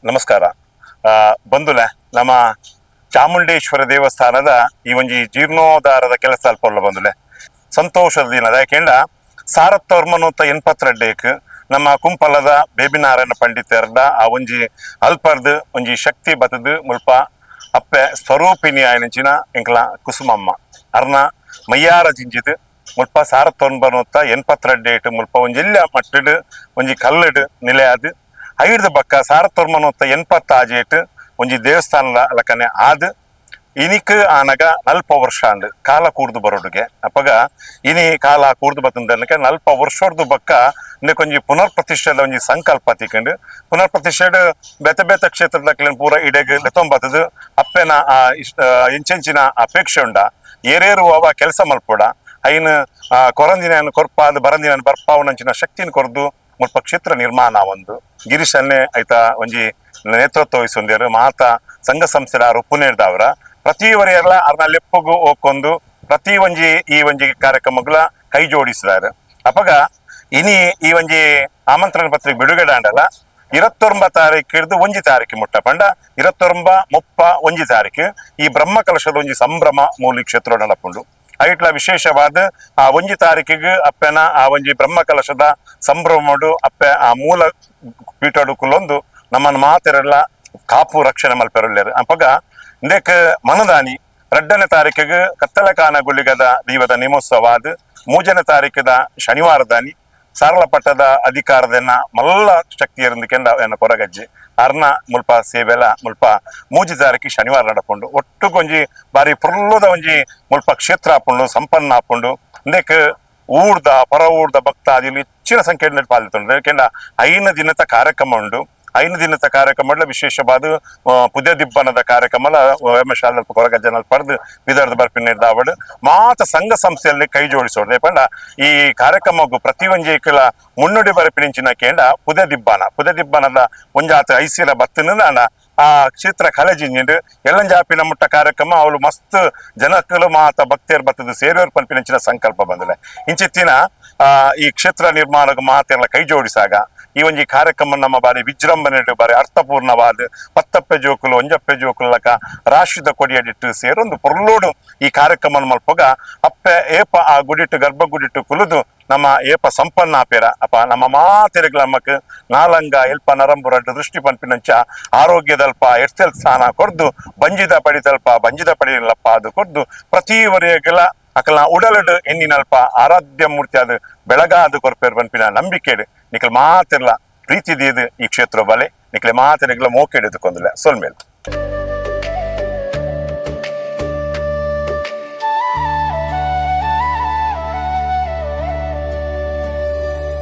ನಮಸ್ಕಾರ ಬಂಧುಲೆ, ನಮ್ಮ ಚಾಮುಂಡೇಶ್ವರ ದೇವಸ್ಥಾನದ ಈ ಒಂಜಿ ಜೀರ್ಣೋದ್ಧಾರದ ಕೆಲಸ ಅಲ್ಪ ಬಂದುಲೆ. ಸಂತೋಷದ ದಿನ. ಯಾಕೆಂಡ 1982ಕ್ ನಮ್ಮ ಕುಂಪಲದ ಬೇಬಿನಾರಾಯಣ ಪಂಡಿತರ್ದ ಆ ಒಂಜಿ ಅಲ್ಪರ್ದ್ ಒಂಜಿ ಶಕ್ತಿ ಬತ್ತದು ಮುಲ್ಪ ಅಪ್ಪೆ ಸ್ವರೂಪಿಣಿ ಆಯನಂಚಿನ ಎಂಕ್ಲ ಕುಸುಮಮ್ಮ ಅರ್ನ ಮಯ್ಯಾರ ಜಿಂಜಿದ್ ಮುಲ್ಪ 1982 ಮುಲ್ಪ ಒಂಜಿ ಎಲ್ಲ ಮಟ್ಟಡ್ ಒಂಜಿ ಕಲ್ಲಡ್ ನಿಲೆ ಆದ್, ಐಡ್ದ ಬಕ್ಕ 1986 ಒಂಜಿ ದೇವಸ್ಥಾನದ ಅಲಕನೆ ಆದ್ ಇನಿಕ್ ಆನಗ 40 ವರ್ಷ ಅಂಡ್ ಕಾಲ ಕೂರ್ದು ಬರೋಡುಗೆ. ಅಪಗ ಇನಿ ಕಾಲ ಕೂರ್ದು ಬತ್ತಂದನಕ 40 ವರ್ಷರ್ದು ಬಕ್ಕ ಇಂದಕ್ಕೊಂಜಿ ಪುನರ್ ಪ್ರತಿಷ್ಠೆದ ಒಂಜಿ ಸಂಕಲ್ಪ ತಿಕ್ಕಂಡು. ಪುನರ್ ಪ್ರತಿಷ್ಠೆಡ್ ಬೇತೆ ಬೇತೆ ಕ್ಷೇತ್ರದಕ್ಲೆನ್ ಪೂರ ಇಡೆಗ್ ಲೆತ್ತೊಂಬತ್ತದು. ಅಪ್ಪೆನ ಆ ಇಷ್ಟ ಎಂಚೆಂಚಿನ ಅಪೇಕ್ಷೆ ಉಂಡ, ಏರೇರು ಅವ ಕೆಲಸ ಮಲ್ಪೊಡ, ಐನ್ ಕೊರಂದಿನ ಕೊರ್ಪಾದ್ ಬರಂದಿನ ಬರ್ಪಾವನಂಚಿನ ಶಕ್ತಿನ ಕೊರ್ದು ಮುಲ್ಪ ಕ್ಷೇತ್ರ ನಿರ್ಮಾಣ ಒಂದು ಗಿರೀಶನ್ನೇ ಆಯ್ತಾ ಒಂಜಿ ನೇತೃತ್ವ ವಹಿಸೊಂದೇರು. ಮಾತ ಸಂಘ ಸಂಸ್ಥೆದ ಉಪ್ಪುನೇರ್ದವರ ಪ್ರತಿ ವರೆಯಲ್ಲ ಅರ್ನ ಲೆಪ್ಪಗು ಹೋಗ್ಕೊಂಡು ಪ್ರತಿ ಒಂಜಿ ಈ ಒಂಜಿ ಕಾರ್ಯಕ್ರಮಗಳ ಕೈ ಜೋಡಿಸಿದಾರೆ. ಅಪಗ ಇನಿ ಈ ಒಂಜಿ ಆಮಂತ್ರಣ ಪತ್ರಿಕೆ ಬಿಡುಗಡೆ ಆಂಡಲ, 29 ತಾರೀಕು ಹಿಡಿದು 1 ತಾರೀಕು ಮುಟ್ಟ ಪಂಡ 29, 30, 1 ತಾರೀಕು ಈ ಬ್ರಹ್ಮ ಕಲಶದ ಒಂಜಿ ಸಂಭ್ರಮ ಮೂಲಿ ಕ್ಷೇತ್ರ ನಡಪುಂಡು. ಐಟ್ಲ ವಿಶೇಷವಾದ ಆ 1 ತಾರೀಕಿಗೆ ಅಪ್ಪೆನ ಆ ಒಂಜಿ ಬ್ರಹ್ಮ ಕಲಶದ ಸಂಭ್ರಮಡು ಅಪ್ಪೆ ಆ ಮೂಲ ಪೀಠಡು ಕುಲೊಂದು ನಮ್ಮನ್ನ ಮಾತೆರೆಲ್ಲ ಕಾಪು ರಕ್ಷಣೆ ಮಲ್ಪೆರುಲ್ಲೇರು. ಅಪಗ ಇಂದೆಕ್ ಮನದಾನಿ 2ನೇ ತಾರೀಕಿಗೆ ಕತ್ತಲಕಾನ ಗುಳಿಗದ ದೈವದ ನೇಮೋತ್ಸವ ಆದ್, 3ನೇ ತಾರೀಕಿದ ಶನಿವಾರದಾನಿ ಸಾರಲಪಟ್ಟದ ಅಧಿಕಾರದನ್ನ ಮಲ್ಲ ಶಕ್ತಿಯರಿಂದ ಎನ್ನ ಕೊರಗಜ್ಜಿ ಅರ್ನ ಮುಲ್ಪ ಸೇವೆಲ ಮುಲ್ಪ 3 ತಾರೀಕು ಶನಿವಾರ ನಡಪುಂಡು. ಒಟ್ಟುಗೊಂಜಿ ಬಾರಿ ಪುರ್ಲುದ ಒಂಜಿ ಮುಲ್ಪ ಕ್ಷೇತ್ರ ಆಪುಂಡು, ಸಂಪನ್ನ ಆಪುಂಡು. ಇಂದೆಕ್ ಊರ್ದ ಪರ ಊರ್ದ ಭಕ್ತಾದಿಲು ಹೆಚ್ಚಿನ ಸಂಖ್ಯೆಯಲ್ಲಿ ಪಾಲ್ಗೊಂಡು. ಯಾಕೆಂಡ 5 ದಿನದ ಕಾರ್ಯಕ್ರಮ ಉಂಡು. 5 ದಿನದ ಕಾರ್ಯಕ್ರಮ ವಿಶೇಷವಾದ ಪುದ್ಯ ದಿಬ್ಬನದ ಕಾರ್ಯಕ್ರಮ ಶಾಲೆ ಕೊರಗಜ್ಜನಲ್ಲಿ ಪಡೆದು ಬಿದರ್ದ ಬರ್ಪಿನ ದಾವಡ್ ಮಾತ ಸಂಘ ಸಂಸ್ಥೆಯಲ್ಲಿ ಕೈ ಜೋಡಿಸೋದು. ಪಂಡ ಈ ಕಾರ್ಯಕ್ರಮಕ್ಕೂ ಪ್ರತಿ ಒಂಜಿ ಕೆಲ ಮುನ್ನುಡಿ ಬರಪಿನಿಂಚಿನ ಕೇಂಡ ಪುದೆ ದಿಬ್ಬನ, ಪುದೆ ದಿಬ್ಬನದ ಒಂಜಾತ ಐಸಿರ ಬತ್ತಿನ ಆ ಕ್ಷೇತ್ರ ಕಲೆಜಿಂಜಿಂಡು ಎಲ್ಲಂಜಾಪಿನ ಮುಟ್ಟ ಕಾರ್ಯಕ್ರಮ ಅವಳು ಮಸ್ತ್ ಜನಕ್ಕಲು ಮಾತ ಭಕ್ತಿಯರ್ ಬತ್ತದ ಸೇರುವರು ಪನ್ಪಿನಂಚಿನ ಸಂಕಲ್ಪ ಬಂದಿದೆ. ಇಂಚಿತ್ತಿನ ಈ ಕ್ಷೇತ್ರ ನಿರ್ಮಾಣಕ್ಕೆ ಮಾತೆಲ್ಲ ಕೈ ಜೋಡಿಸಾಗ. ಈ ಒಂಜಿ ಕಾರ್ಯಕ್ರಮ ನಮ್ಮ ಬಾರಿ ವಿಜೃಂಭಣೆ, ಬಾರಿ ಅರ್ಥಪೂರ್ಣವಾದ ಪತ್ತಪ್ಪೆ ಜೋಕುಲು ಒಂಜಪ್ಪೆ ಜೋಕುಲು ಲಕ ರಾಷ್ಟ್ರದ ಕೊಡಿಯಡಿಟ್ಟು ಸೇರೊಂದು ಪೊರ್ಲೋಡು ಈ ಕಾರ್ಯಕ್ರಮ ಮಲ್ಪೊಗ. ಅಪ್ಪೆ ಏಪ ಆ ಗುಡಿಟ್ಟು ಗರ್ಭಗುಡಿಟ್ಟು ಕುಲುದು ನಮ್ಮ ಏಪ ಸಂಪನ್ನ ಆಪೇರ. ಅಪ್ಪ ನಮ್ಮ ಮಾತೆರೆಗ್ಲ ನಮಕ್ ನಾಲಂಗ ಎಲ್ಪ ನರಂಬು ರಡ್ಡು ದೃಷ್ಟಿ ಪನ್ಪಿನಂಚ ಆರೋಗ್ಯದಲ್ಪ ಎರ್ಸೆಲ್ ಸ್ಥಾನ ಕೊರ್ದು, ಬಂಜಿದ ಪಡಿತಲ್ಪ ಬಂಜಿದ ಪಡಿಲಪ್ಪ ಅದು ಕೊರ್ದು, ಪ್ರತಿ ವರೆಗೆಲ್ಲ ಅಕಲ್ನ ಉಡಲಡು ಎನ್ನಿನಲ್ಪ ಆರಾಧ್ಯ ಮೂರ್ತಿ ಅದು ಬೆಳಗಾದು ಕೊರ್ಪೇರ್ ಪನ್ಪಿನ ನಂಬಿಕೆ. ನಿಕಲ್ ಮಾತಿರ್ಲ ಪ್ರೀತಿ ದೀದು ಈ ಕ್ಷೇತ್ರ ಬಲೆ ನಿಕ್ಲೆ ಮಾತಿನಗ್ಲ ಮೋಕೆಡು ಕೊಂದಿಲ್ಲ ಸೊಲ್ಮೇಲ್.